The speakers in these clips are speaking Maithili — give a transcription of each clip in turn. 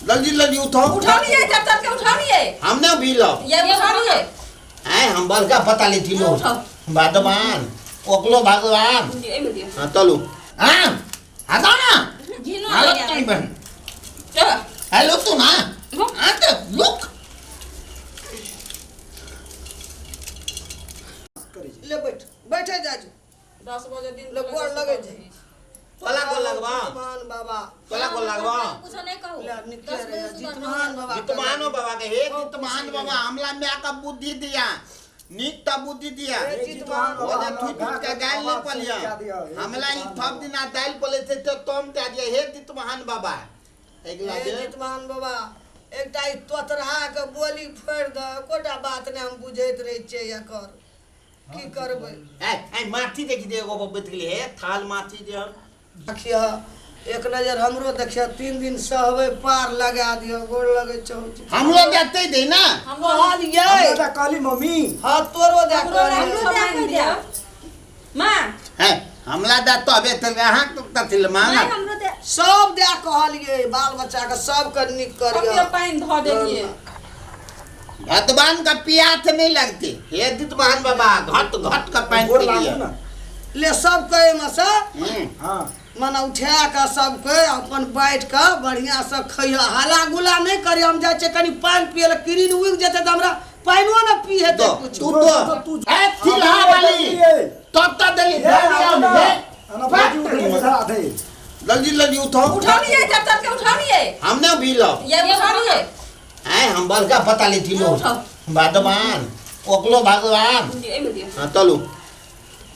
जल्दी जल्दी उठाओ। उठाओ ये, चल चल के उठाओ ये। हमने भी लो। ये उठाओ ये। आए हम बड़का पता ली थी लो। उठाओ। भगवान ओकलो भगवान। ये में दियो। हाँ चलू। हाँ हटाओ ना। घिनो हालत लगे। नहीं बन। चल। हेलो तू ना। रुक। हाँ तो लुक। ले बैठ बैठे जाजू। 10 बजे दिन ले गोर लगे छै। तोला गोर लगबा। जितमान बाबा। तोला गोर लगबा। कुछो नहीं कहू। ले निके 10 रे बजे सुबह जितमान बाबा। जितमान बाबा के हे जितमान बाबा हमला म्या का बुद्धि दिया नीक ता बुद्धि दिया। हे जितमान वो बाबा। जे थूक थूक के गाल नहीं पलिया हमला ई थप दिना दाल पले थे तो तम दे दिया। हे जितमान बाबा एकला हे जे जितमान बाबा एकटा ई तोतरहा के बोली फोड़ि दऽ एकोटा बात नहि हम बुझैत रहै छियै एकर की करबै। ए ए माथी देखि दे एगो बैठ गेलै हे थाल माथी दे। देखियह एक नजर हमरो देखियह 3 दिन सहबै पार लगा दियह गोर लगै छौ। हमरो देखते दे ना। कहलियै। हमरा तऽ कहली मम्मी। हाँ तोरो दे हमरो कहलियै। हमरो दे दिया। माँ। है हमला दे तो अबे तेल अहाँ तो तथिल मांगा। नहीं हमरो दे। सब दे कहलियै बाल बच्चा के सबके नीक करियह। कते पानि धऽ देलियै। भगवान का प्यास नहीं लगती हे जितमान बाबा घट घट का पानी गोर पी लागू लिया। ना। ले सबके एहिमे से हाँ मने उठा कऽ सबके अपन बैठ कऽ बढ़िआँ से खइह हल्ला गुल्ला नहि करिह। हम जाइ छियै कनि पानि पियै लए किरिन उगि जेतै तऽ हमरा पानिओ ने पी हेतै तो कुछो। तू तो तू ए थिला वाली तब तो देली जल्दी आओ हे। जल्दी जल्दी उठाओ। उठाओ ये चल चल के उठाओ ये। हमने भी लो। ये उठाओ ये। आए हम बड़का पता ली थी लो। उठाओ। भगवान ओकलो भगवान। ये में दियो। हाँ चलू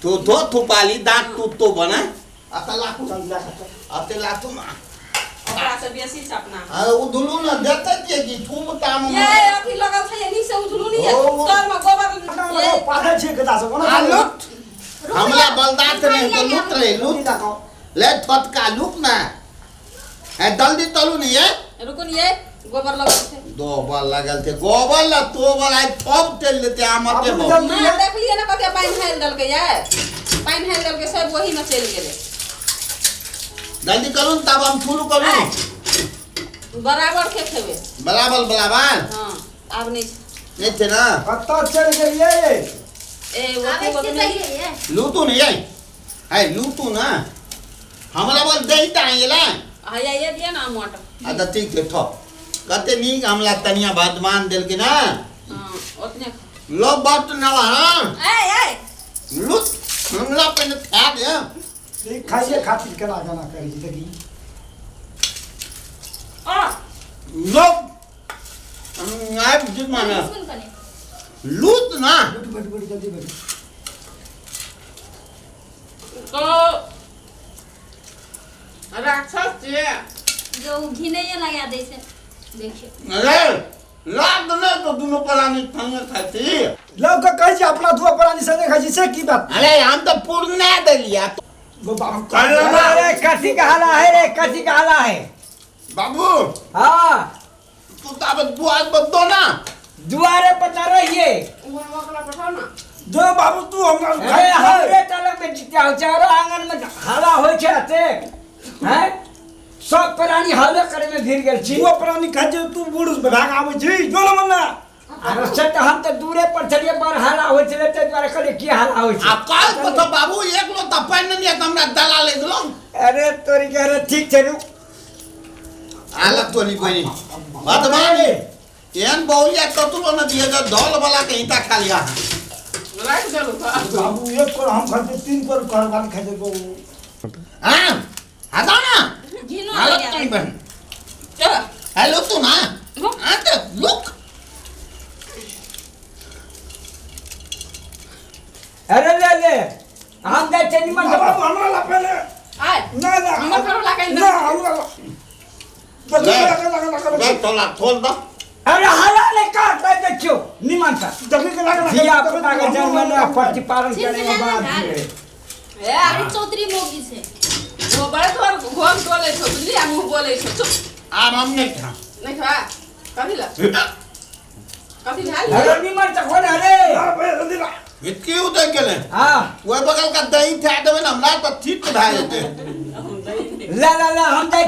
तू तो थुपाली दांत तू तो बना अतला लाखू अते लाखू मा ओकरा से बेसी छै अपना। हाँ वो दुलू ना देते दिए कि थूम ताम ये अथी लगल छै एनी से उधलू नहीं है तर में गोबर ये पागल छियै गदा सब आ लुट हमला बलदात नहीं तो लुट रे लुट ले थोतका लुट ना है जल्दी तलू नहीं है। रुको नहीं ये गोबर लगल छै। गोबर लगल छै गोबर ला तोबर आइ थप तेल देते आमते बाबू बहु। जल्दी मां देखलिए ना कते पानि हाल देलकै ये पानि हाल देलकै सब वही में चलि गेलै। जल्दी करू तब हम शुरू करू। बराबर के खेबै। बराबर बराबर। हां आब नहीं नहीं थे ना। कतऽ चलि गेलियै? ए वो आबै तो छियै नहीं कहियै। लूटू नहीं आई है लूटू ना हमरा बोल दही त आइला। हां ये दिया ना मोट। अच्छा ठीक छै ठो कते नीक हमला तनिया भगवान देलकै ना। हां ओतने लो बात ना हां। ए ए लूट हमला पहिने खा दे। ई खाइए खातिर केना केना करै छै देखी। आ लो आब जित माना सुन कने। लूट ना। बैठ बैठ बैठ जल्दी बैठ। तो राक्षस छे जो घिनैये लगा दै छै देखियौ। अरे लाग नहीं तो दोनों प्राणी संगे खाइ छी। लव के कहै छी अपना दुआ प्राणी संगे खाइ छी से की बात? अरे हम तो पूर्ण देलिया। गो बाबू अरे कथी के हाला है रे कथी के हाला है बाबू? हाँ तू तो अब दुआर पर दो ना। दुआरे पर ना रहिए। ओकरा पठाओ ना। जो बाबू तू हमरा अरे हमरे टलक में जीते हो चारो आंगन में हाला होय छै एतेक हैं सब प्राणी हल्ला करे में भिड़ गेल छी। तू प्राणी खाइ छै तू बूढ़ भाग आबै छी जो ना मन्ना। अरे से तऽ हम तऽ दूरे पर छलियै बड़ हल्ला होइ छलै ताहि दुआरे कहलियै की हल्ला होइ छै। आ काल पर तो बाबू एक लोटा पानि नहि दिया तऽ हमरा दला ले गेलौ। अरे तोरी के अरे ठीक छै रुक। आला तोरी बहिनी भगवान एहन बहुलिया कतरो न दिए जे धौल वाला के ईंटा खा लिया। राखि देलु तऽ। बाबू एक कोर हम खाइ छियै 3 कोर घर वाली खाइ छै बाबू। हाँ हटाओ ना। घिनो हालत लगा नहीं बन। चल। हेलो तू ना। हाँ तो लुक। अरे ले ले हम जाइ छियै निमन से। बाबू हमरा ला पहिले। आय। ना ना। हमर घर वाला के ना हमरा ला। ले। लगा लगा लगा ले तोला खोल दो। अरे हल्ला नहीं कर दे देखियो निमन से। देखी के लगा लगा। धिया पुता के जन्म ने प्रतिपालन ठीक करे छै, के बाद ना, दिए। ए अरे चौधरी मौगी छै। वो बड़े तोर घोम बोलै छौ बुझली आ मुँह बोलै छौ चुप। आब हम नहीं खा। नहीं खा कथी ला कथी भेल? अरे निमन से खोल अरे। ना पहिले जल्दी ला। इतकी उतर गेलै। हाँ। ओहि बगल का दही खा देबै ने हमरा तऽ ठीक भए जेतै। ला ला ला हम जाइ।